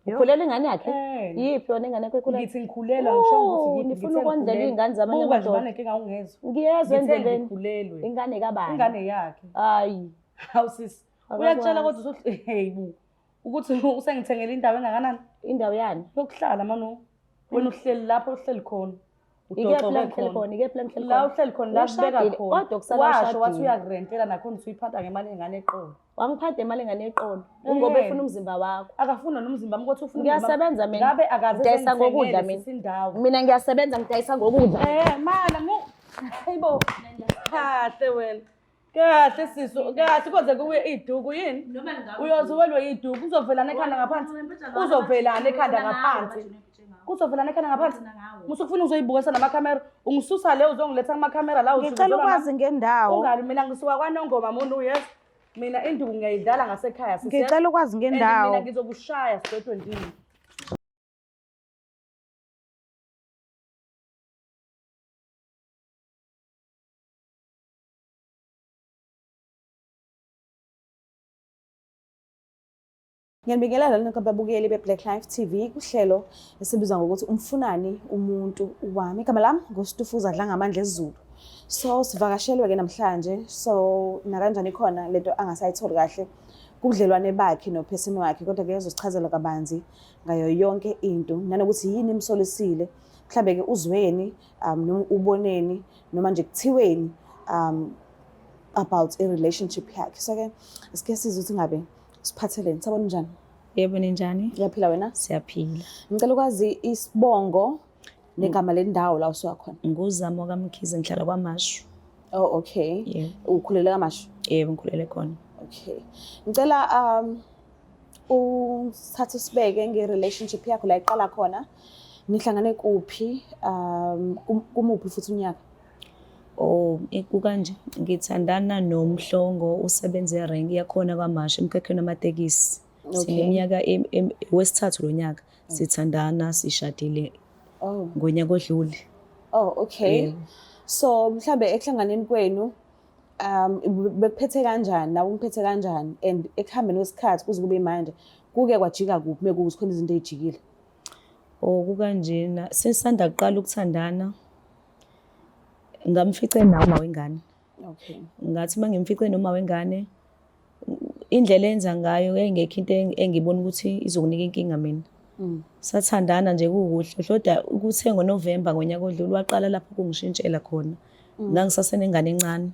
Ukhulelwe ingane yakhe? Eh. Yiphi yona ingane yakho ekhulelwe? Ngithi ngikhulelwe ngisho ukuthi Oh, yiphi nifuna ngithe ukondlela ngikhulelwe. iy'ngane zamanye Buka nje amadoda. banenkinga ungezwa. Ngiyezwa Ngithe endlebeni. ngikhulelwe. Ingane kabani? Ingane yakhe. Hayi. Hawu sisi. Akakwazi. Uyakutshela kodwa usuhle hey bu. Ukuthi usengithengele indawo engakanani Indawo yani? yokuhlala manu. Wena uhleli lapho uhleli khona. Ikephi la Udoxoke ngihleli khona. khona? Ikephi la ngihleli La khona? uhleli khona la kubeka Ushadile, khona. kodwa kusala Washo wathi ushadile. uyakurentela nakhona usuyiphatha ngemali engane eqolo. Wangiphatha imali engane eqolo. Kungoba Eh. efuna umzimba wakho. Akafuna nomzimba wami kodwa ufuna umzimba wami. Ngiyasebenza mina. Ngabe akaze Ngidayisa ngokudla sengithengele mina. sisi indawo. Mina ngiyasebenza ngidayisa ngokudla. Eh mana mu hayibo. Kahle wena. Kahle sisu, kahle koze kuwe iduku yini? Uyoze welwe iduku, kuzovelana ekhanda ngaphansi. Kuzovelana ekhanda ngaphansi. Kuzovelana ekhanda ngaphansi. Musukufuna uzoyibukisa namakhamera, ungisusa le uzongiletha kumakhamera la Ngicela uzoba ukwazi ngendawo. Ungali mina ngisuka kwaNongoma muntu yes. Mina induku ngiyayidlala ngasekhaya sisi. Ngicela ukwazi And Mina ngendawo. ngizokushaya sidodwe ndini. Ngiyanibingelela nonke ababukeli be-Black Life TV kuhlelo esibizwa ngokuthi umfunani umuntu wami. Igama lami nguStufuza Dlangamandla esiZulu. So sivakashelwe-ke namhlanje, so nakanjani khona lento angasayitholi kahle kubudlelwane bakhe nopheseni wakhe, kodwa-ke uzosichazela kabanzi ngayo yonke into nanokuthi yini imsolisile, mhlambe-ke uzweni noma uboneni noma nje kuthiweni about i-relationship yakhe. So-ke sike sizwe ukuthi ngabe siphatheleni. Sabona njani? Yebo, ninjani? Uyaphila wena? Siyaphila. Ngicela ukwazi isibongo negama lendawo la usuka khona. Nguzamo kaMkhize ngihlala kwaMashu. Oh okay. Yebo. Ukhulele kaMashu? Yebo, ngikhulele khona. Okay. Ngicela usithathe usibeke nge-relationship yakho la iqala khona. Nihlangane kuphi? Kumuphi futhi unyaka? Oh, kukanje ngithandana noMhlongo usebenza erenki yakhona kwaMashu emkhakheni wamatekisi. Okay. Sineminyaka wesithathu lo nyaka sithandana sishadile Oh. ngonyaka odlule. Oh, okay. Yebo. So mhlambe ekuhlanganeni kwenu bekuphethe kanjani nawe umphethe kanjani and ekuhambeni kwesikhathi kuze kube manje kuke kwajika kuphi mekuwukuthi khona izinto ey'jikile? Oh, kukanjena sesisanda kuqala ukuthandana ngamfice nawo uma wengane. Okay. Ngathi uma ngimfice noma wengane indlela enza ngayo yayingekho into engibona ukuthi izokunika inkinga mina. Sathandana nje kukuhle kodwa kuthe ngoNovember ngonyaka odlule waqala lapho kungishintshela khona. Ngangisasenengane encane.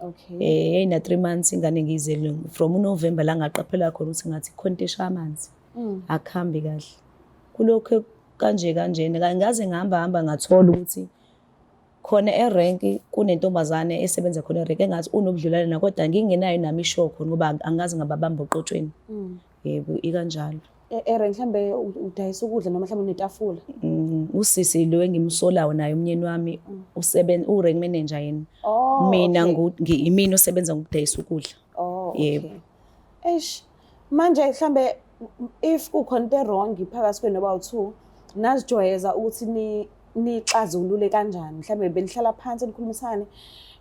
Okay. Yayina 3 months ingane ngiyizele from uNovember la ngaqaphela khona ukuthi ngathi khona into eshaya amanzi. Akuhambi kahle. Kulokhu kanje kanjena ngaze ngihamba hamba ngathola ukuthi khona erenki kunentombazane esebenza khona erenki engathi unobudlelwane nayo kodwa ngingenayo nami ishow khona ngoba angazi ngababamba oqotshweni. Yebo, ikanjalo. Erenki mhlambe udayisa ukudla noma mhlambe unetafula? Usisi lo engimsolayo naye umnyeni wami usebenza u-rank manager yena. Oh, Mina okay. yimina osebenza ngokudayisa ukudla. Oh, okay. Yebo. Eish, manje mhlambe if kukhona into wrong phakathi kwenu noba u-2 nazijwayeza ukuthi nixazulule kanjani? Mhlambe benihlala phansi nikhulumisane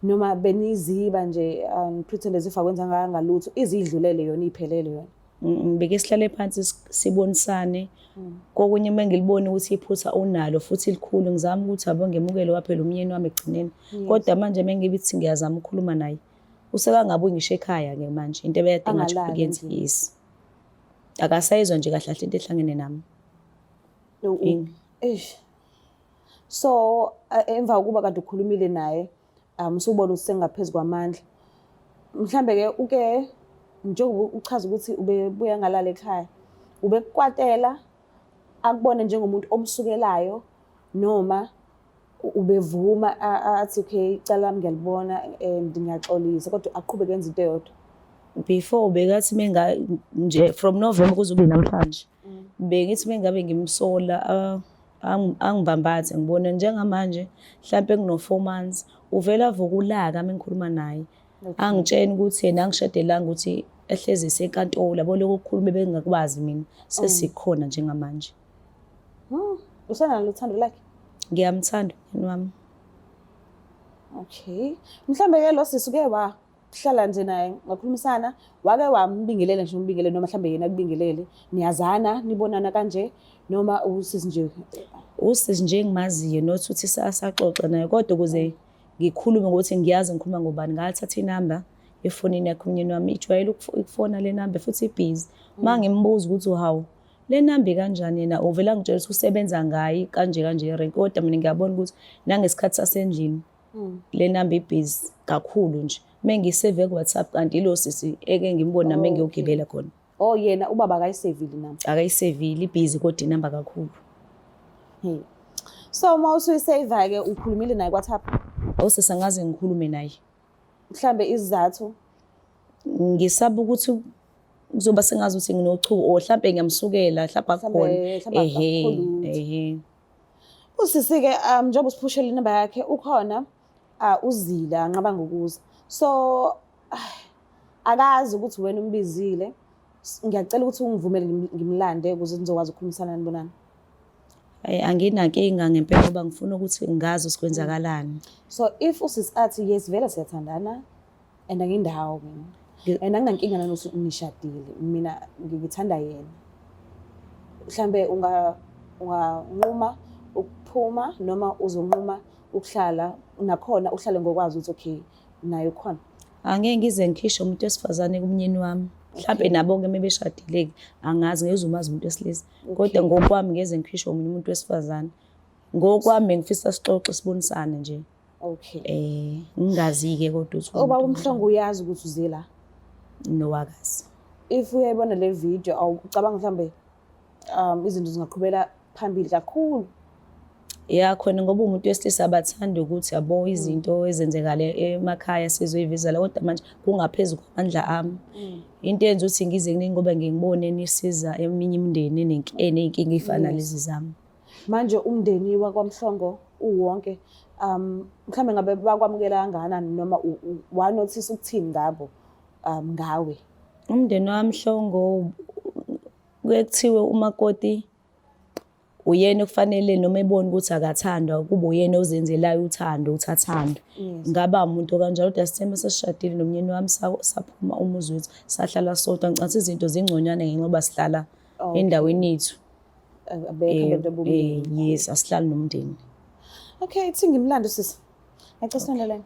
noma beniziba nje pretend as if akwenzanga ngalutho izidlulele yona iphelele yona? Beke sihlale phansi sibonisane. Kokunye uma ngilibona ukuthi iphutha unalo futhi likhulu ngizama ukuthi abo ngemukele waphela umyeni wami ekugcineni. Kodwa manje mengibithi ngiyazama ukukhuluma naye usekangabuyi ngisho ekhaya ke manje into ebeyade ngathi Angalali kuyenza endlini. yes. Akasayizwa nje kahle kahle into ehlangene nami. Eish. So emva kokuba kade ukhulumile naye usubona ukuthi sengaphezu kwamandla. Mhlambe ke uke njengoba uchaza ukuthi ubebuya ngalala ekhaya, ubekukwatela akubone njengomuntu omsukelayo noma ubevuma athi okay icala lami ngiyalibona and ngiyaxolisa kodwa aqhubeke enze into eyodwa? Before bekathi menga nje from November kuze kube namhlanje. Bengithi mengabe ngimsola angibambathe ngibone njengamanje mhlambe kuno 4 months uvela avuka ulaka mengikhuluma naye. Angitsheni ukuthi yena angishadelanga ukuthi ehlezi esenkantolo yabo lokho ukukhuluma bengingakwazi mina sesikhona njengamanje. Usanalo uthando lakhe? Ngiyamthanda umyeni wami. Okay. Mhlambe ke lo sisi uke wa wahlala nje naye ngakhulumisana, wake wambingelela nje umbingelele noma mhlambe yena akubingelele, niyazana nibonana kanje noma usisi nje? Usisi nje engimaziyo, not ukuthi saxoxa naye, kodwa ukuze ngikhulume ngokuthi ngiyazi ngikhuluma ngobani, ngathatha inamba efonini yakhe umnyeni wami, ijwayele ukufona le namba futhi ibhizi. Uma ngimbuza ukuthi hawu le namba kanjani, yena uvela ngitshela ukuthi usebenza ngayi kanje kanje erenki, kodwa mina ngiyabona ukuthi nangesikhathi sasendlini le namba ibhizi kakhulu nje. Uma ngiyiseve ku-WhatsApp kanti ilo sisi eke ngimbone nami engiyogibela khona. Oh, yena ubaba akayisevile inamba? Akayisevile, ibhizi kodwa inamba kakhulu. Hey. So uma usuyiseva-ke ukhulumile naye ku-WhatsApp? Usisi angaze ngikhulume naye. Mhlambe isizathu? Ngisaba ukuthi kuzoba sengazi ukuthi nginochuku or mhlambe ngiyamsukela, mhlambe akukhona. Mhlambe Ehhe, akukho lutho. ehhe. Usisi-ke njengoba usiphushela inamba yakhe ukhona uzile anqaba ngokuza. So akazi ukuthi wena umbizile. Ngiyacela ukuthi ungivumele ngimlande ukuze nizokwazi ukukhulumisana nibonane. Hayi, anginankinga ngempela ngoba ngifuna ukuthi ngazi ukuthi kwenzakalani. So if usisi athi yes vele siyathandana and angindawo mina and anginankinga nanokuthi nishadile, mina ngithanda yena, mhlambe unganquma ukuphuma noma uzonquma ukuhlala nakhona, uhlale ngokwazi ukuthi okay naye ukhona? Angeke ngize ngikhishwe umuntu wesifazane kumnyeni wami. Mhlampe nabo-ke uma beshadile-ke angazi, ngeke umazi umuntu wesilisa. Kodwa ngokwami ngeze ngikhishwe omunye umuntu wesifazane. Ngokwami ngifisa sixoxe sibonisane nje. Okay. Ngingazi-ke kodwa ukuthi Ubaba uMhlongo uyazi ukuthi uze la? Nowakazi. If uyayibona le video, awucabanga mhlambe izinto zingaqhubela phambili kakhulu? Ya khona, ngoba umuntu wesilisa abathandi ukuthi yabo izinto ezenzekale emakhaya sizoyivezela, kodwa manje kungaphezu kwamandla ami. Into eyenza ukuthi ngize kuningi ngoba ngingibone nisiza eminye imindeni eney'nkinga ey'fana nalezi zami. Manje umndeni wakwaMhlongo uwonke mhlambe ngabe bakwamukela kangakanani noma wanothisa ukuthini ngabo ngawe? Umndeni waMhlongo kuye kuthiwe umakoti uyena okufanele noma ebona ukuthi akathandwa kube uyena ozenzelayo uthando ukuthi athandwe. Ngaba umuntu kanjalo, kodwa sithe uma sesishadile nomnyeni wami saphuma umuzi wethu sahlala sodwa. Ngicabanga izinto zingconywana ngenxa sihlala endaweni yethu. Abekho abantu abomndeni. Yes, asihlali nomndeni. Okay, ithi ngimlando sisi. Ngiyacela sondelene.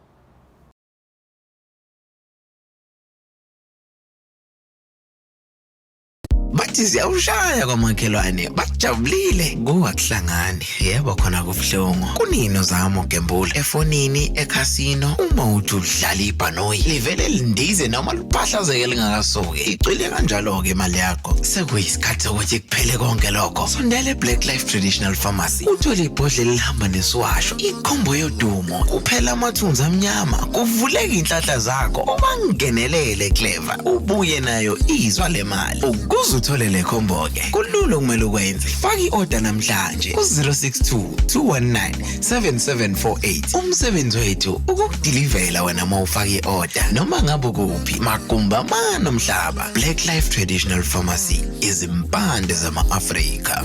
Bathi ziyawushaya kwamakhelwane, bajabulile kungakuhlangani. Yebo khona kubuhlungu. Kunini uzama ukugembula efonini, ekhasino, uma uthi udlala ibhanoyi livele lindize noma liphahlazeke lingakasuki. Icwile kanjalo-ke imali yakho. Sekuyisikhathi sokuthi kuphele konke lokho. Sondela eBlack Life Traditional Pharmacy uthole ibhodlela elihamba nesiwasho, ikhombo yodumo, kuphela amathunzi amnyama, kuvuleke inhlanhla zakho, ubangenelele clever, ubuye nayo izwa le mali. Ukuze uthole le khombo-ke kulula okumele ukwenze. Faka i-order namhlanje ku-062 219 7748. Umsebenzi wethu ukukudilivela wena uma ufaka i-order noma ngabe ukuphi magumba amane omhlaba. Black Life Traditional Pharmacy, izimpande zama-Afrika.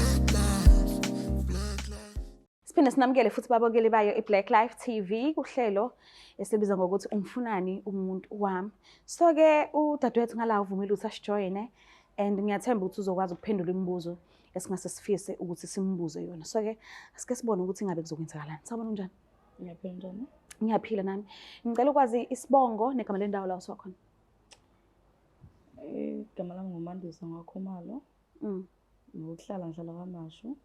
Siphinde sinamukele futhi babukeli bayo iBlack Life TV kuhlelo esibiza ngokuthi umfunani umuntu wami. So ke udadewethu ngala uvumile ukuthi asijoyine and ngiyathemba ukuthi uzokwazi ukuphendula imibuzo esingase sifise ukuthi simbuze yona. So ke asike sibone ukuthi ingabe kuzokwenzakalani. Sawubona, unjani? Ngiyaphila, njani? Ngiyaphila nami. Ngicela ukwazi isibongo negama lendawo la usuka khona. Igama lami nguMandisa ngwaKhumalo. Ngokuhlala ngihlala KwaMashu.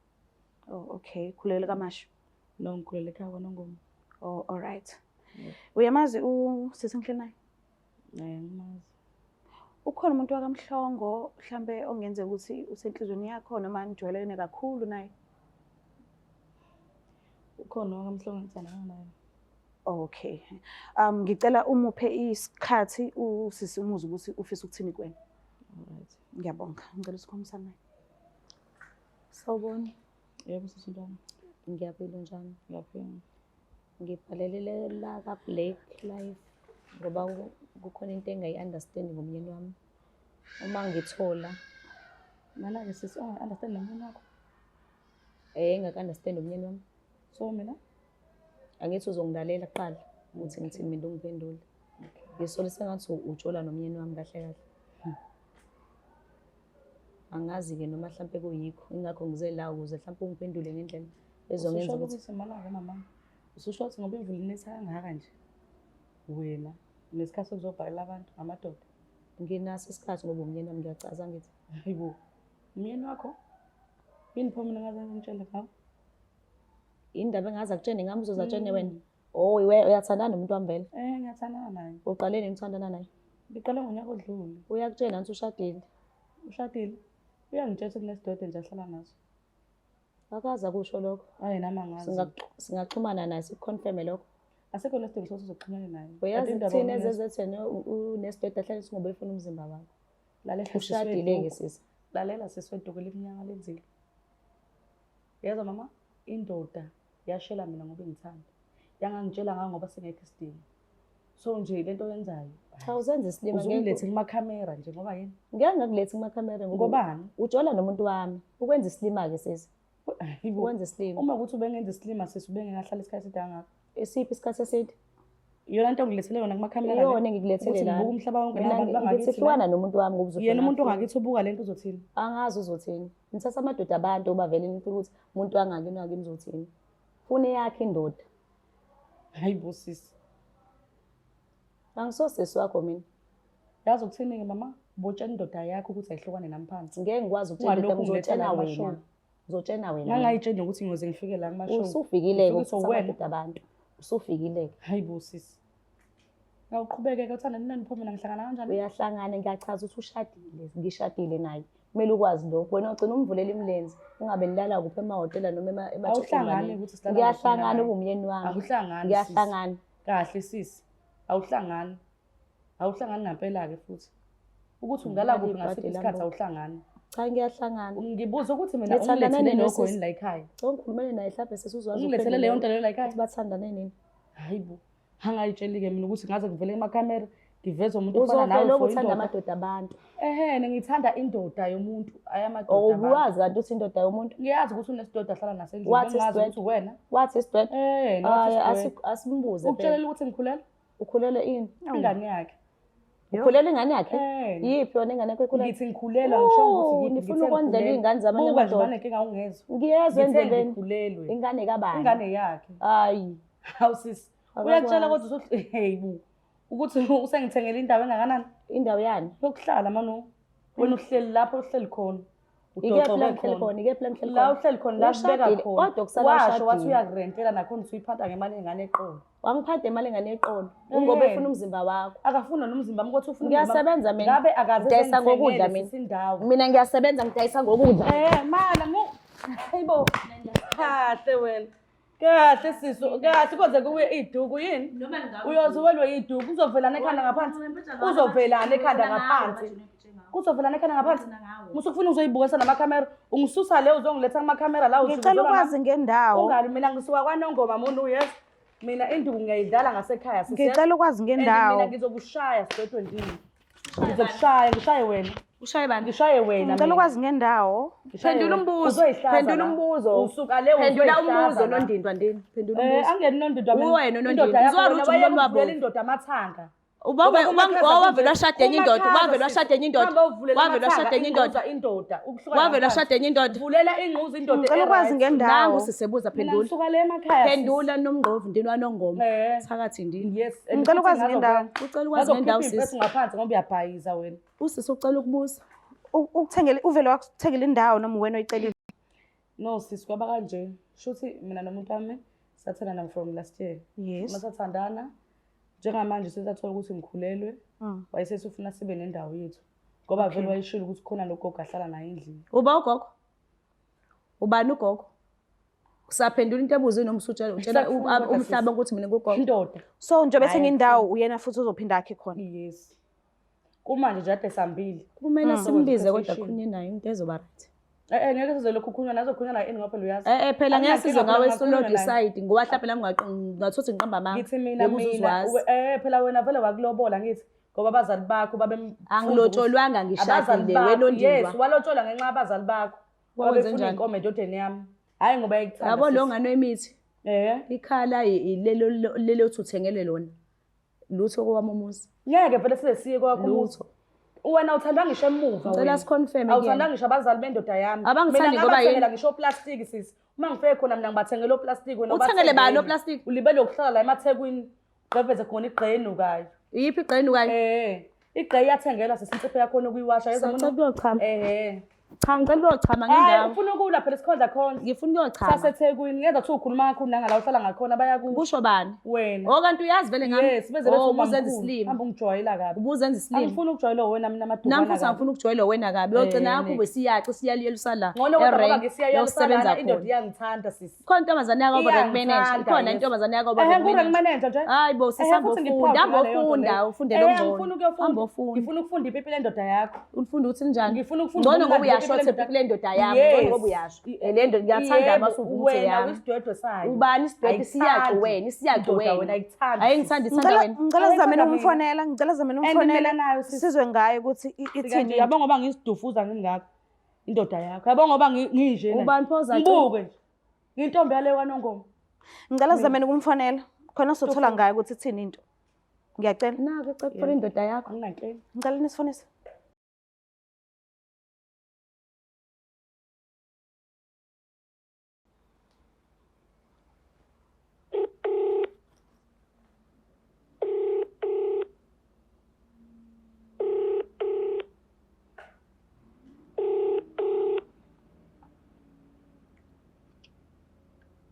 Oh, okay. Khulele KwaMashu. No, ngikhulele ekhaya kwaNongoma. Oh, all right. Yeah. Uyamazi usisi engihleli naye? Ngimazi. Ukhona umuntu wakaMhlongo mhlambe ongenzeka ukuthi usenhlizweni yakho noma nijwayelene kakhulu naye? Ukhona wakaMhlongo engithandana naye. Okay. Ngicela umuphe isikhathi usisi umuzi ukuthi ufisa ukuthini kuwena. Alright. Ngiyabonga. Ngicela usikhulumisane naye. Sawubona. Yebo sisi, njani? Ngiyaphila, njani? Ngiyaphila. Ngibhalelele la ka-Black Life ngoba kukhona into engayi-understand ngomyeni wami. Uma ngithola Mana-ke sisi, unga-understand nomyeni wakho? Engaka-understand umyeni wami. So mina? Angithi uzongilalela kuqala ukuthi ngithini mina ungiphendule. Ngisola sengathi utshola nomyeni wami kahle kahle. Angazi-ke noma hlampe kuyikho, ingakho ngize la ukuze hlampe ungiphendule ngendlela ezongenza Ususho ukuthi ukuthi mama-ke mama, ususho ukuthi ngoba imvula inetha kangaka nje, wena unesikhathi sokuzobhalela abantu ngamadoda. Nginaso isikhathi ngoba umyeni wami ngiyachaza ngithi. Hayibo, umyeni wakho? Yini pho mina ngaze ngitshele ngawo? Indaba engaze akutshene ngami uzoze atshene wena. Oh, uyathandana nomuntu wami vele? Eh, ngiyathandana naye. Uqale nini ukuthandana naye? Ngiqale ngonyaka odlule. Uyakutshena ukuthi ushadile? Ushadile. Uyangitshela ukuthi kunesidode nje ahlala naso. Akaze akusho lokho. Hayi nami angazi. Singaxhumana naye sikuconfirme lokho. Asikho lesidingo sokuthi uzoxhumana naye. Uyazi Kanti indaba kuthina uneso. ezezethene unesidode ahlale ngoba efuna umzimba wakho. Lalela sisi Ushadile-ke weduku. sisi. Lalela sisi weduku limnyama lenzile. Yezwa mama, indoda yashela mina ngoba ingithanda. Yangangitshela ngayo ngoba singekho isidingo. So nje lento oyenzayo. Cha uzenza isilima ngeke. Uzungilethe kumakhamera nje ngoba yini? Ngeke ngakulethi kumakhamera ngoba Ngobani? ujola nomuntu wami. Ukwenza isilima-ke sisi. Hayibo. Ukwenza isilima. Uma ukuthi ubengenza isilima sisi ubengekahlala isikhathi eside kangaka. Isiphi isikhathi eside? Iyona nto ongilethele yona kumakhamera le? Iyona engikulethele Ukuthi lana. ngibuka umhlaba wonke Mina nabantu bangakithi ngithi la. hlukana nomuntu wami ngoba uzofuna Yena umuntu afike. ongakithi ubuka lento uzothini? Angazi uzothini. Nithatha amadoda abantu oba vele nifike ukuthi umuntu wangakini wakini uzothini. Funa eyakhe indoda. Hayibo sisi. Angisosisi wakho mina. Yazi ukuthini-ke mama? Botshela indoda yakho ukuthi ayihlukane nami phansi. Ngeke ngikwazi ukutshela indoda Ungalokhu ungilethela ngizotshena kumashow. wena. Ngizotshena wena. Ngangayitsheli nokuthi ngiyoze ngifike la kumashow. Usufikile-ke Ngifikiswa ukuthatha uwena. amadoda abantu. Usufikile-ke. Hayibo sisi. Ngawuqhubeke-ke uthanda nini pho mina ngihlangana kanjani? Uyahlangana ngiyachaza ukuthi ushadile, ngishadile naye. Kumele ukwazi lokho. Wena ugcina umvulela imilenze, ungabe nilala kuphi emahhotela noma Awuhlangani ukuthi silala Ngiyahlangana kuphi ube umyeni wami. Awuhlangani sisi. Ngiyahlangana. Kahle sisi. Awuhlangani. Awuhlangani ngampela-ke futhi. Ukuthi ungala kuphi ngasiphi isikhathi awuhlangani. Cha ngiyahlangana. Ngibuza ukuthi mina Nithandana ungilethele nini lokho sisi? yini la ekhaya? Cha ngikhulumele naye mhlawumbe sesizwazi Ungilethele leyo nto leyo la ekhaya? Ukuthi bathandane nini. Hayibo. Angayitsheli-ke mina ukuthi ngaze ngivele emakhamera ngiveze umuntu ofana nawe Uzovele for ukuthanda indoda. amadoda abantu. Ehene ngithanda indoda yomuntu, hhayi amadoda abantu. Ubuwazi kanti uthi indoda yomuntu. Ngiyazi ukuthi unesidoda ahlala nasendlini. Wathi Bengingazi isidwedwe. ukuthi wena. Wathi isidwedwe. Eh, wathi Hhayi, isidwedwe. asimbuze phela. Ukutshelela ukuthi ngikhulelwe? Ukhulelwe ini? Ingane yakhe. Ukhulelwe ingane yakhe? Eh. Yiphi yona ingane yakho ekhulelwe? Ngithi ngikhulelwe angisho ukuthi Oh, yiphi. nifuna ngithe ukondlela ngikhulelwe. iy'ngane zamanye Buka nje amadoda. banenkinga ungezwa. Ngiyezwa Ngithe endlebeni. ngikhulelwe. Ingane kabani? Ingane yakhe. Hayi. Hawu sisi. Akakwazi. Uyakutshela kodwa hey bu. Ukuthi usengithengele indawo engakanani? Indawo yani? Yokuhlala manu. Wena uhleli lapho uhleli khona. Ikephi la Udoxoke ngihleli khona? Ikephi la ngihleli La khona? uhleli khona la kubeka Ushadile, khona. kodwa kusala Washo wathi ushadile. uyakurentela nakhona usuyiphatha ngemali engane eqolo. Wangiphatha imali engane eqolo. Ungoba Ehhe. efuna umzimba wakho. Akafuna nomzimba wami kodwa ufuna umzimba wami. Ngiyasebenza mina. Ngabe akaze Ngidayisa ngokudla sengithengele mina. sisi indawo. Mina ngiyasebenza ngidayisa ngokudla. Eh, mana mu. Hayibo. Kahle wena. Kahle sisi, kahle koze kubuye iduku yini? Uyoze uwelwe iduku, kuzovelana ekhanda ngaphansi. Kuzovelana ekhanda ngaphansi. Kuzovelana ekhanda ngaphansi. Musukufuna uzoyibukisa namakhamera, ungisusa le uzongiletha kumakhamera la Ngicela uzoba ukwazi ngendawo. Ungali mina ngisuka kwaNongoma muntu yes. Mina induku ngiyayidlala ngasekhaya sisi. Ngicela ukwazi And mina ngendawo. ngizokushaya sidodwe ndini. Ngizokushaya, ngishaye wena. Ushaye bani? Ngishaye wena. Ngicela mina. ukwazi ngendawo. Ngishaye Phendula wena. umbuzo. Uzoyihlaza Phendula la. umbuzo. Usuka le Phendula uzoyihlaza umbuzo la. Nondindwa ndini. Phendula Eh, umbuzo. angeni Nondindwa mina. Uwena Nondindwa. Indoda yakho Uzwara wena ukuthi wayeka umlomo wabo. ukuvulela indoda amathanga. Uba Ngoba kumakhaza wavele kunje. washada enye indoda, Kumakhaza wavele sisi. washada enye indoda. Hamba uvulela Wavele amathanga, washada enye indoda. ingquza indoda. Ukuhlukana Wavele ngaphansi. washada enye indoda. Vulela ingquza indoda. Ngicela ukwazi e-right. ngendawo. Nangu sisebuza Mina phendula. ngisuka le emakhaya. sisi. Phendula Nomngqovu ndini waNongoma. Eh. Thakathi ndini. Yes. and Ngicela futhi ukwazi ngendawo. Ucela ukwazi ngendawo Ngazokhipha sisi. impethu ngaphansi ngoba uyabhayiza wena. Usisi ucela ukubuza. Ukuthengele uvele wakuthengela indawo noma wena oyicelile. No sisi kwaba kanje. Shuthi mina nomuntu wami sathandana from last year. Yes. Masathandana njengamanje sesathola ukuthi ngikhulelwe. Wayesethi ufuna sibe nendawo yethu. Ngoba vele wayeshilo ukuthi khona lo gogo ahlala naye endlini. Uba ugogo? Ubani ugogo? Usaphendula into ebuzwe noma usutshela utshela Ngisakufuna kodwa umhlaba sisi. ukuthi mina ngugogo. Indoda. So njengoba Hhayi, ethenga indawo uyena futhi uzophinda akhe khona. Yes. Kumanje nje ade sambili. Kumele simbize kodwa Session. khunye naye into ezoba right. Eh eh ngeke size lokhu khulunywa nazo khulunywa naye ini ngoba phela uyazi. Eh eh phela ngeke size Anginankinga ngawe phela solo ngakhulunywa naye. decide ngoba mhlawumbe nami ngathuthi ngiqamba amanga. Ngithi mina Bekuze mina uzwazi. eh phela wena vele wakulobola ngithi ngoba abazali bakho babe Angilotsholwanga ngishadile wena Yes, ondindwa. walotsholwa ngenxa yabazali bakho. Wakwenze Babefuna njani? inkomo endodeni yami. Hayi ngoba yayikuthanda. Yabo lo sisi. ngane wemithi. Eh. Ikhala lelo lelo uthi uthengele lona. Lutho kowami umuzi. Ngeke vele size siye kwakho umuzi. Lutho. Wena uthandwa ngisho emuva. Ngicela siconfirme Awuthanda kuyena. ngisho abazali bendoda yami. Abangithandi Mina ngoba yini? ngabathengela ngisho oplastiki sisi. Uma ngifike khona mina ngibathengela oplastiki wena Uthengele bani ubathengele. oplastiki? Ulibele ukuhlala la emaThekwini. Gqeveze khona igqenu kayo. Iyiphi igqenu kayo? Eh. Igqe iyathengelwa sisi insipho yakhona ukuyiwasha. Yezwa Sacela mina? ukuyochama. Eh. Cha ngicela ukuyochama Hayi ngindawo. ufuna ukula phela isikhondla khona. Ngifuna ukuyochama. SaseThekwini ngeza kuthiwa ukhuluma kakhulu nangala uhlala ngakhona bayakusho Kusho bani? wena. Oh kanti uyazi vele ngami. Yes, beze bethi Oh, ubuzenza umamkhulu. isilima. Hamba ungijwayela kabi. Ubuzenza isilima. Angifuni ukujwayela wena mina amadukwana. Nami futhi angifuni ukujwayela wena kabi. Uyogcina Eh, yakho ne. ube siyaci siyaliyela usala. Ngcono kodwa ngoba erank, ngisiyayela uyosebenza indoda khona. iyangithanda sisi. Khona intombazane yakho oba rank manager. Iyangithanda, Ikhona yes. intombazane yakho oba Ehhe, rank ngu-rank manager. manager nje. Hayi bo Ehhe, sisihamba futhi ufunda, ngi-proud hamba ngaleyo nto ufunda, leyo. ufunde Ehhe, lo ngifuna ngcono. ukuyofunda. Hamba ufunda. Ngifuna ukufunda ipipi lendoda yakho. Ufunda ukuthi njani? Ngifuna ukufunda Ngcono ngoba ubumnandi uyasho bepipi ukuthi le ndoda yami, Yes. ngcono ngoba uyasho. Le ndoda ngiyathanda Yebo, masuvuka ukuthi wena yami. uyisidwedwe sayo. Ubani isidwedwe siyaci Ayikuthandi. wena, isiyaci Indoda wena. wena ayikuthandi. Ayingithandi ithanda Ngicela wena. ngicela sizameni Ayithanda mina. ukumfonela, ngicela sizameni And ukumfonela. mina nayo sisi. Sizwe ngaye ukuthi ithini. Kanje yabo ngoba ngisidufuza ngingaka indoda yakho. Yabo ngoba nginje na. Ubani pho ozaci- Ngibuke nje. Ngintombi yale kwaNongoma. Ngicela sizameni ukumfonela. Khona sizothola ngaye ukuthi ithini into. Ngiyacela. Naku ecela ukuthola indoda yakho. Anginankinga. Ngicela nisifonise.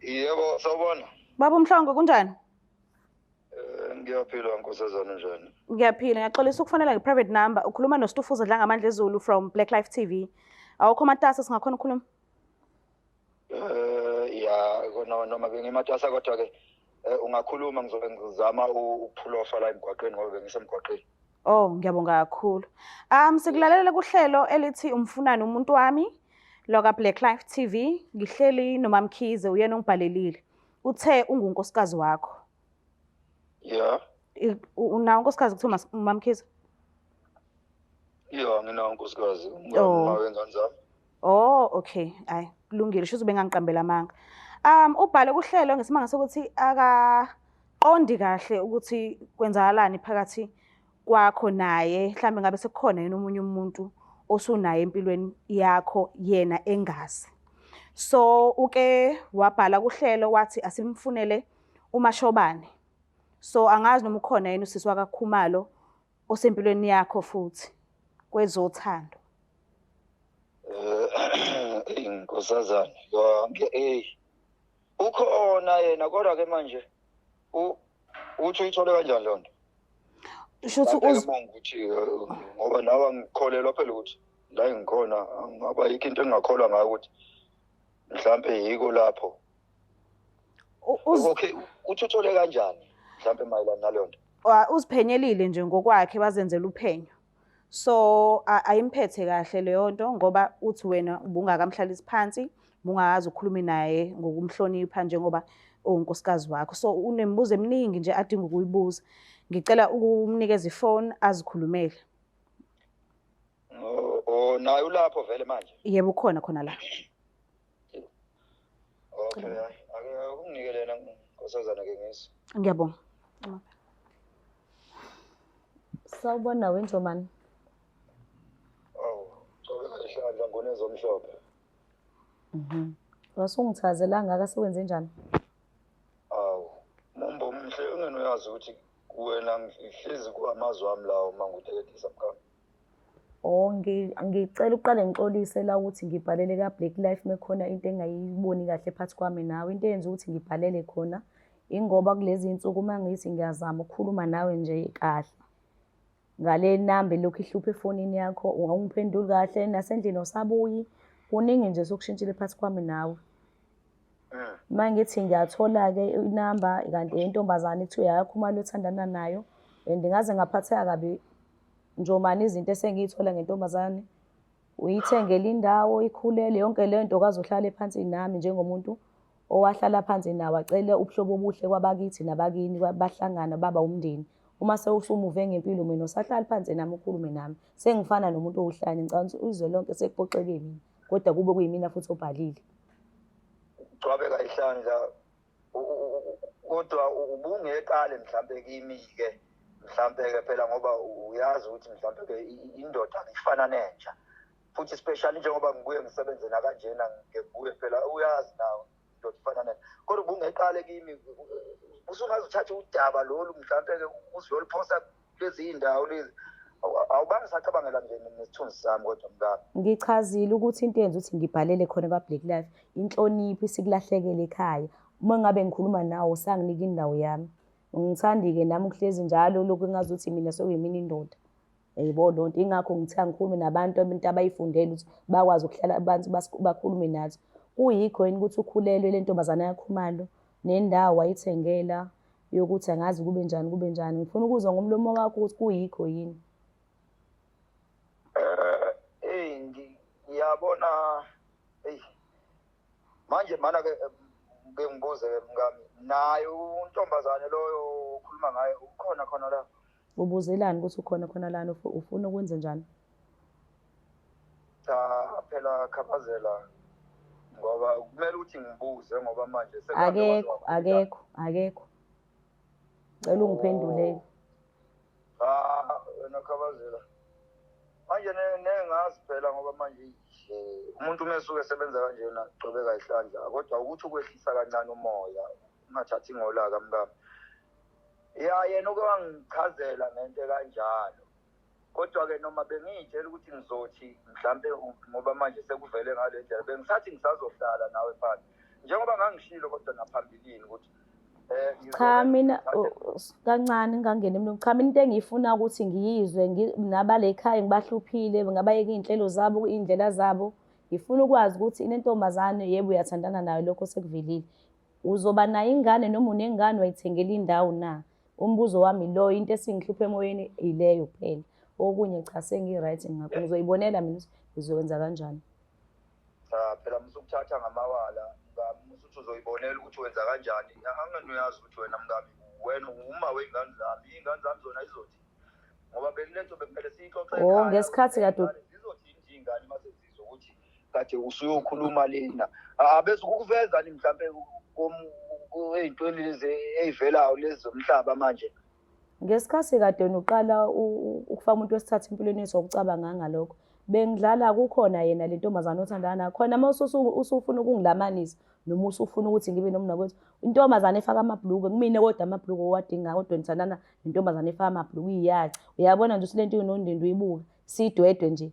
Yebo, sawubona. Baba uMhlongo kunjani? Ngiyaphila nkosazana njani? Ngiyaphila, ngiyaxolisa ukufonela nge-private number. Ukhuluma noStufuza Dlangamandla Zulu from Black Life TV. Awukho matasa singakhona ukukhuluma? Ya, kona noma bengimatasa kodwa ke ungakhuluma ngizobe ngizama ukuphulofa la emgwaqeni ngoba bengisemgwaqeni. Oh, ngiyabonga kakhulu. Sikulalela kuhlelo elithi umfunani umuntu wami loka Black Life TV. Ngihleli noMamkhize uyena ongibhalelile. Uthe ungunkosikazi wakho. Ya, Unawo unkosikazi kuthiwa uMamkhize? ya nginawo unkosikazi, Oh. umama wengane zami. Oh, okay. Hayi, kulungile. Shuthi ubengangiqambela amanga. Ubhale kuhlelo ngesimanga sokuthi akaqondi kahle ukuthi kwenzakalani phakathi kwakho naye. Mhlambe ngabe sekukhona yini omunye umuntu osunaye empilweni yakho yena engazi. So uke wabhala kuhlelo wathi asimfunele uMashobane. So angazi noma ukhona yini usisi wakaKhumalo osempilweni yakho futhi kwezothando. Eyi nkosazana, yonke eyi. Ukhona yena kodwa ke manje uthi uyithole kanjani leyo nto? Shuthi Mhlampe-ke bonke ukuthi ngoba nawe angikholelwa phela ukuthi la engikhona ngaba yikho into engingakholwa ngayo ukuthi mhlampe yiko lapho. Okay, uthi uthole kanjani mhlampe mayelana naleyo nto? Uziphenyelile nje ngokwakhe bazenzela uphenyo. So ayimphethe kahle leyo nto ngoba uthi wena ubungakamhlalisi phansi, ubungakaze ukhulume naye ngokumhlonipha njengoba uwunkosikazi wakho. So unemibuzo eminingi nje adinga ukuyibuza. Ngicela ukumnikeza ifoni azikhulumele. Oh, naye ulapho vele manje? Yebo, ukhona khona la. Okay, hayi, ake unginike lena nkosazana ke ngizwe. Ngiyabonga. Sawubona wenjomani. Awu, cobeka ihlandla ngonezomhlophe. Wasungithazela ngaka sewenze njani? Awu, mumbo omhle ungene uyazi ukuthi wena ngihlezi kuamazwi ami lawo uma nguteketisa mkhama. Oh, ngicela uqale ngixolise la ukuthi ngibhalele ka Black Life mekhona into engayiboni kahle phakathi kwami nawe. Into eyenza ukuthi ngibhalele khona ingoba kulezi insuku uma ngithi ngiyazama ukukhuluma nawe nje kahle ngale namba lokhu ihluphe efonini yakho ungangiphenduli kahle nasendlini osabuyi. Kuningi nje sokushintshile phakathi kwami nawe. Uma ngithi ngiyathola-ke inamba kanti intombazane kuthiwa yakhumalo othandana nayo and ngaze ngaphatheka kabi njomani izinto esengiyithola ngentombazane. Uyithengele indawo ikhulele yonke le nto kaze uhlale phansi nami njengomuntu owahlala phansi nawe acele ubuhlobo obuhle kwabakithi nabakini bahlangana baba umndeni. Uma sewusumuve ngempilo mina usahlala phansi nami ukhulume nami sengifana nomuntu owuhlanya. Ngicabanga ukuthi izwe lonke sekupoxeke mina kodwa kube kuyimina futhi obhalile. Gcwabeka ihlandla kodwa ubungeqale mhlambe kimi ke Mhlampe-ke phela ngoba uyazi ukuthi mhlampe-ke indoda ifana nenja. Futhi especially njengoba ngibuye ngisebenze nakanjena ngibuye phela uyazi nawe indoda ifana nenja. Kodwa ubungeqale kimi usungaze uthathe udaba lolu mhlampe-ke uze uyoliphosa kulezi iy'ndawo lezi. Awubange usacabangela nje nesithunzi sami kodwa mkami. Ngichazile ukuthi into eyenza ukuthi ngibhalele khona kwa-Black Life, inhlonipho isikulahlekele ekhaya. Uma ngabe ngikhuluma nawe usanginika indawo yami. Ngithandi-ke nami ukuhlezi njalo lokhu engazuthi mina sekuyimina indoda. Yayibona loo nto, ingakho ngithe angikhulume nabantu into abayifundele ukuthi bakwazi ukuhlala abantu bakhulume nathi. Kuyikho yini ukuthi ukhulelwe le ntombazane yaKhumalo nendawo wayithengela yokuthi angazi kube njani kube njani. Ngifuna ukuzwa ngomlomo wakho ukuthi kuyikho yini. Eh, eyi ngiyabona eyi manje mana ke ke ngibuze ke mkami naye untombazane loyo okhuluma ngaye ukhona khona la Ubuzelani ukuthi ukhona khona lana ufuna ukwenza njani? Cha phela khabazela ngoba kumele ukuthi ngibuze ngoba manje akekho akekho akekho. Cela ungiphendulele. Cha wena khabazela. Manje nengazi phela ngoba manje umuntu uma esuke esebenza kanjena gcobeka ihlandla kodwa ukuthi ukwehlisa kancane umoya ungathathi ngolaka mkami. Ya yena uke wangichazela ngento ekanjalo. Kodwa-ke noma bengiyitshela ukuthi ngizothi mhlampe ngoba manje sekuvele ngale ndlela bengisathi ngisazohlala nawe phansi njengoba ngangishilo kodwa naphambilini ukuthi eh, cha mina kancane ngingangena emlomeni cha mina into engiyifuna ukuthi ngiyizwe nabale ekhaya ngibahluphile ngabayeka iy'nhlelo zabo iy'ndlela zabo ngifuna ukwazi ukuthi inentombazane yebo uyathandana nayo lokho sekuvelile Uzoba nayo ingane noma unengane wayithengela indawo na? Umbuzo wami lo into esingihlupha emoyeni ileyo kuphela. Okunye cha sengi-right ngakho ngizoyibonela mina ukuthi ngizokwenza kanjani. Cha phela musukuthatha ngamawala mkami musuthi uzoyibonela ukuthi wenza kanjani. Angani uyazi ukuthi wena mkami wena uma wey'ngane zami iy'ngane zami zona izothi ngoba bekulento bekumele siyixoxe Oh ekhaya ngesikhathi kade zizothi nje iy'ngane uma sezizwa ukuthi kade usuyokhuluma lena abese ukuveza ni mhlampe ey'ntweni lezi ey'velayo lezi zomhlaba manje Ngesikhathi kade uqala ukufaka umuntu wesithathu empilweni yethu wawucabanga ngalokho. Bengidlala kukhona yena le ntombazane othandana nayo. Khona uma usufuna ukungilamanisa noma usufuna ukuthi ngibe nomnakwethu, intombazane efaka amabhulukwe kumina kodwa amabhulukwe owadinga kodwa ngithandana nentombazane efaka amabhulukwe iyaca. Uyabona nje ukuthi le nto inondindi uyibuka sidwedwe nje.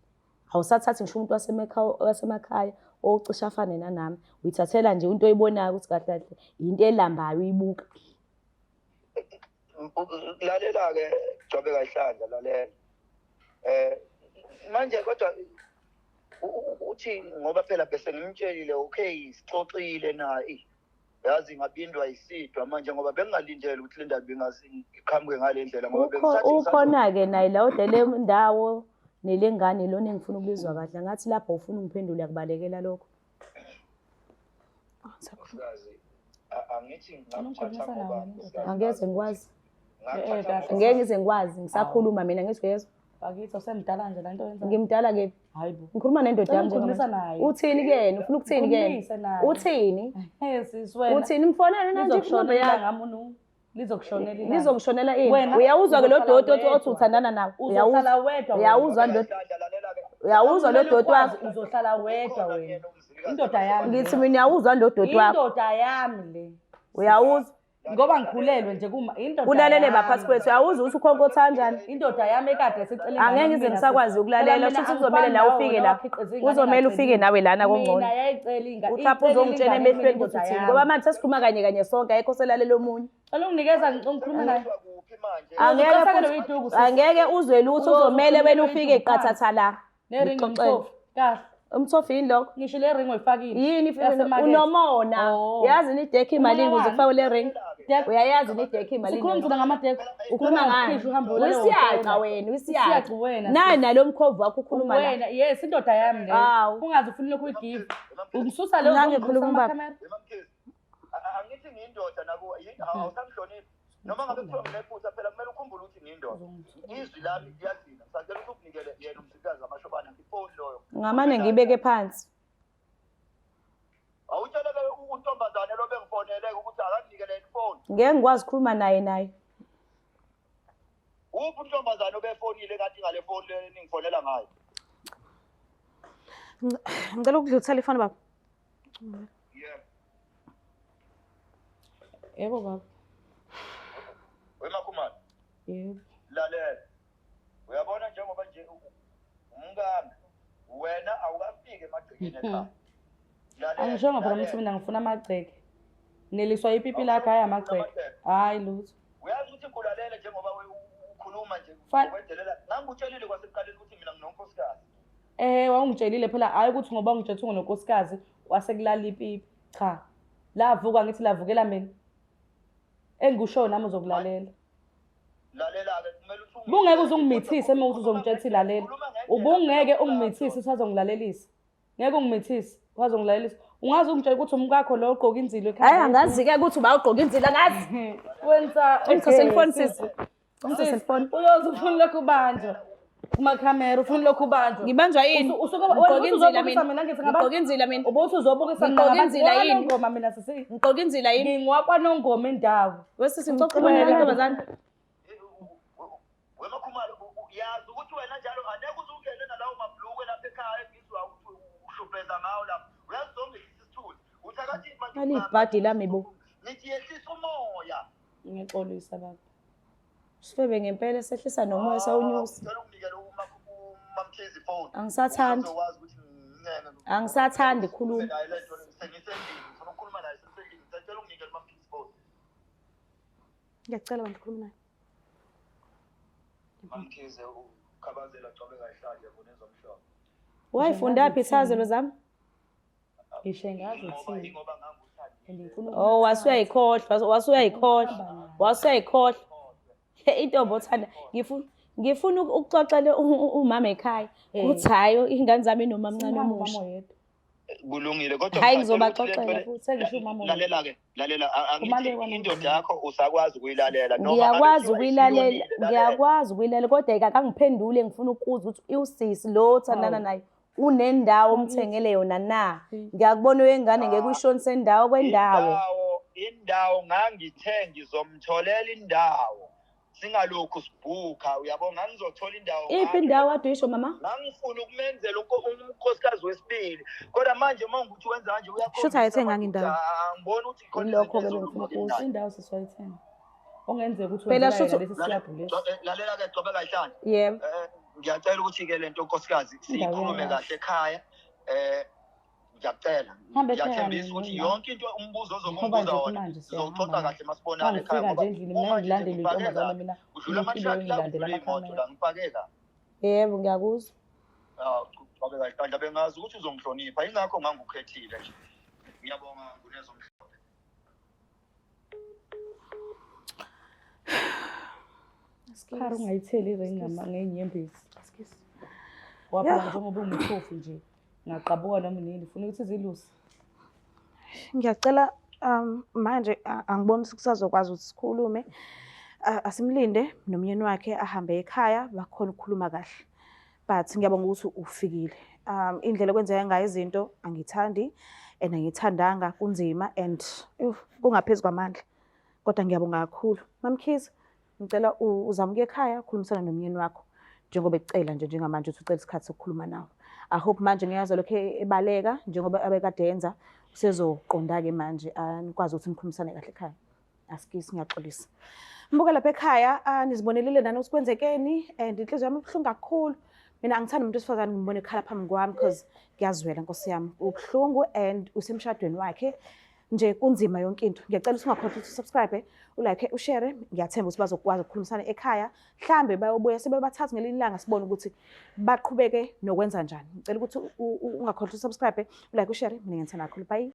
Awusathathi ngisho umuntu wasemakhaya ocishe afane nanami. Uyithathela nje into oyibonayo ukuthi kahle kahle into elambayo uyibuka. Lalela-ke Gcobe kaHlandla lalela. Eh manje kodwa uthi ngoba phela bese ngimtshelile okay sixoxile naye yazi ngabindwa isidwa manje ngoba bengingalindele ukuthi le ndaba ingaze iqhamuke ngale ndlela ngoba bengisathi Ukhona-ke naye la odele ndawo nelengane lona engifuna ukulizwa kahle ngathi lapho ufuna ungiphendule akubalekela lokho. Nkosikazi, angithi ngakuthatha ngoba nkosikazi, Angeze ngikwazi. ngakuthatha Eh, kahle. ngoba- Ngeke ngize ngikwazi ngisakhuluma mina ngithi uyezwa. Bakithi awusemdala nje lento oyenzayo. Ngimdala kephi? Hayi bo. Ngikhuluma nendoda Cela yami ungikhulumisa njengamanje. naye. Uthini kuyena? Ufuna ukuthini kuyena? Ngikhulumise naye. Uthini? Eh sisi wena. Uthini mfonele nanje Lizokushonela inamba yakho? ngami unu. Lizokushonela ilanga. Lizokushonela ini? Wena Uyawuzwa ke lo uzohlala doti othi wedwa. uthandana nawo? Uyawuzwa? Uzohlala wedwa. wena. Uyawuzwa lo Lalela-ke. uyawuzwa lo Kumele doti wakho? ukwazi, Uzohlala wedwa Ukhona wena. kuyena umzilikazi. Indoda yami. Ngithi mina uyawuzwa lo doti wakho? Indoda yami le. Uyawuzwa? Ngoba ngikhulelwe nje kuma indoda. Ulalele yami. baphathi kwethu uyawuzwa ukuthi ukhonkotha kanjani? Indoda yami ekade sicela ingane Angeke ngize kumina ngisakwazi sisi. ukulalela Phela shuthi mina kuzomele angifani nawe nawe ufike wena la. wakhiqiza ingane Kuzomele ufike engaceliwe. nawe lana kongcono. Mina yayicela ingane. Uthapha uzongitshela emehlweni ukuthi uthini ngoba manje sesikhuluma kanye kanye sonke ayikho selalela omunye. Cela unginikeza ngikhulume naye. Kuphi manje? Angeke Uzoqhathakela futhi- uyiduku, sisi. angeke uzwe lutho uzomele wena ufike Uzoqhathakela qathatha la. Neringi Ngixoxele. umthofu. Kahle. Umthofu yini lokho? Ngisho le ring oyifakile. Yini Yasemakethe. unomona. Oh. Yazi ni deck imalini ukuze wani? kufakwe le ring? Deck. Uyayazi ni deck imalini? Sikhuluma mfuna ngamadekho. Ukhuluma ngani? Uhambe ulale Uyisiyaca ehhotela. wena, uyisiyaca. Isiyaca wena. Nayi nalo mkhovu wakho ukhuluma la. Wena, yes, indoda yami le. Hawu. Ungaze ufune lokhu uyigive. Ungisusa leyo Nange khuluma ubaba. Mamkhize, angithi ngiyindoda nakuwe yini awusamhloniphi noma ngabe kuthiwa nginephutha phela kumele ukhumbule ukuthi ngiyindoda izwi lami liyagcina ngisacela ukuthi ukunikele yena umzilikazi amashobana ifoni loyo Ngamane ngibeke phansi. awutshele-ke untombazane lo bengifonele ukuthi akanginikele ifoni Ngeke ngikwazi ukukhuluma naye naye. Uphi untombazane obefonile kanti ngale foni le ningifonela ngayo? Ngicela ukudlulisela ifoni baba. Yebo. Yebo baba. WeMakhumalo, Yebo. lalela. Uyabona njengoba nje umkami wena awukafiki emagcekeni ekhaya. Lalela. Angishongo phela lalela. ukuthi mina ngifuna amagceke. Neliswa ipipi lakho hayi amagceke. Hayi lutho. Uyazi ukuthi ngikulalele njengoba ukhuluma nje wedelela. Ngangikutshelile kwasekuqaleni ukuthi mina nginonkosikazi. Wawungitshelile phela hayi ukuthi ngoba ungitshethe ungononkosikazi wasekulala ipipi. Cha. Lavuka ngithi lavukela mina. Engikushoyo nami uzokulalela. Lalela-ke kumele ukuthi Ubungeke uze ungimithise uma uthi uzongitshela ukuthi lalela. Ubungeke ungimithise usazongilalelisa. Ngeke ungimithise usazongilalelisa. Ungaze ungitshele ukuthi umkakho lo ogqoka inzilo ekhaya. Hayi angazi-ke ukuthi uba ugqoka inzilo angazi. Wenza Ungithathele ifoni sisi. Ungithathele ifoni. Uyoze ufuna lokhu ubanjwa. Kumakhamera ufuna lokhu ubanjwa. Ngibanjwa yini? Usuke Ngigqoka inzila uzobukisa mina. mina ngithi ngabantu. Ngigqoka inzila mina. Ubuthi uzobukisa mina Ngigqoka ngabantu. inzila yini? Ngoma mina sisi. Ngigqoka inzila yini? Ngingwakwanongoma indawo. Wesisi ngicela ukukhuluma nale ntombazane. WeMakhumalo, yazi ukuthi wena njalo angeke uze ungene nalawo mabhlukwe lapha ekhaya engizwa ukuthi uhlubheza ngawo lapha. Uyazi zonke isithunzi. Uthi akathi manje Nali ibhadi lami bo. Ngithi yehlisa umoya. Ngixolisa baba. Sifebe ngempela sehlisa nomoya sawunyusa. Ngicela unginikele uMamkhize ifoni. Angisathandi. Uzokwazi ukuthi ngincenge. Angisathandi khuluma. Naye le nto sengisendlini. Ngifuna ukukhuluma naye sesendlini. Ngicela unginikele uMamkhize ifoni. Ngiyacela bantu khuluma naye. MaMkhize ukhabazela gcobe kayihlanje ngunezomhlobo. Wayifunda phi ithazelo zami? Ngisho ngazi Ngoba uthini. ingoba nganguthandile. And ngifuna Oh, wasuyayikhohlwa, wasuyayikhohlwa. Wasuyayikhohlwa. Intombi othanda ngifuna ukuxoxela umama ekhaya ukuthi hayi ingane zami inomamncane omusha. Kulungile kodwa Hayi ngicela ukuthi le ngizobaxoxela nto futhi. Sengisho umama oyedwa. Lalela ke, lalela Kumale angithi wena indoda yakho usakwazi ukuyilalela noma Ngiyakwazi ngabe kuthiwa ukuyilalela, isiyonile, lalela. ngiyakwazi ukuyilalela kodwa akangiphendule ngifuna ukuzwa ukuthi usisi lo othandana naye unendawo omthengele yona na. Ngiyakubona wengane ngeke uyishonise indawo kwendawo. Indawo ngangithe ngizomtholela indawo. Singalokhu sibhukha uyabo ngangizothola indawo. Iphi indawo kade uyisho mama? Ngangifuna ukumenzela unkosikazi wesibili. Kodwa manje uma ngukuthi wenza kanje uyakhombisa. Shuthi ayithenganga indawo. Angiboni ukuthi khona Ilokho-ke izinto bengifuna ezilungile. ukuzwa. Indawo siswayithenga. Ongenzeka ukuthi Phela wenzela shuthi- yena lesi siyabhu lesi. Lalela ke Gcobe kayihlanje. Yebo. Ngiyacela ukuthi ke lento nkosikazi siyikhulume Indawo kahle ekhaya. Ngiyacela. Hambe ekhaya Ngiyathembisa mina, ukuthi mina. yonke into umbuzo Ngoba ozokumbuza nje wona kumanje sizoxoxa siyahamba. kahle masibonane ekhaya Mangifika ngoba nje endlini mina uma nje ngilandele ngifake intombazane kabi, mina. kudlula impilo ama-truck la engilandela kudlula iy'moto amakhamera. la ngifake kabi. Yebo ngiyakuzwa. Ah, Gcobe kayihlanje bengazi ukuthi uzongihlonipha ingakho ngangukhethile nje. Ngiyabonga ngunezomhlophe. Khara ungayitheli iringi ngey'nyembezi. Waphela njengoba ungumthofu nje. Ngaqabuka noma nini ufuna ukuthi ziluse. Ngiyacela manje angiboni ukuthi kusazokwazi ukuthi sikhulume. Asimlinde nomyeni wakhe ahambe ekhaya bakhona ukukhuluma kahle. But ngiyabonga ukuthi ufikile. Indlela okwenzeka ngayo izinto angithandi and angithandanga kunzima and kungaphezu kwamandla. Kodwa ngiyabonga kakhulu. MaMkhize, ngicela uzame ukuya ekhaya ukhulumisana nomyeni wakho njengoba ekucela nje njengamanje ukuthi ucela isikhathi sokukhuluma nawe. I hope manje ngeke aze lokhu ebaleka njengoba abekade enza, usezoqonda-ke manje nikwazi ukuthi nikhulumisane kahle ekhaya. Asikisi, ngiyaxolisa. Mbuka lapha ekhaya, nizibonelile nani ukuthi kwenzekeni and inhliziyo yami ibuhlungu kakhulu. Mina angithandi umuntu wesifazane ngimbone ekhala phambi kwami because kuyazwela Nkosi yami. Ubuhlungu and usemshadweni wakhe. Nje kunzima yonke into. Ngiyacela ukuthi ungakhohlwa ukuthi usubscribe, ulike, ushare. Ngiyathemba ukuthi bazokwazi ukukhulumisana ekhaya. Mhlambe bayobuya sebebathathu ngelinye ilanga sibone ukuthi baqhubeke nokwenza njani. Ngicela ukuthi ungakhohlwa usubscribe, ulike, ushare. Mina ngiyithanda kakhulu. Bye.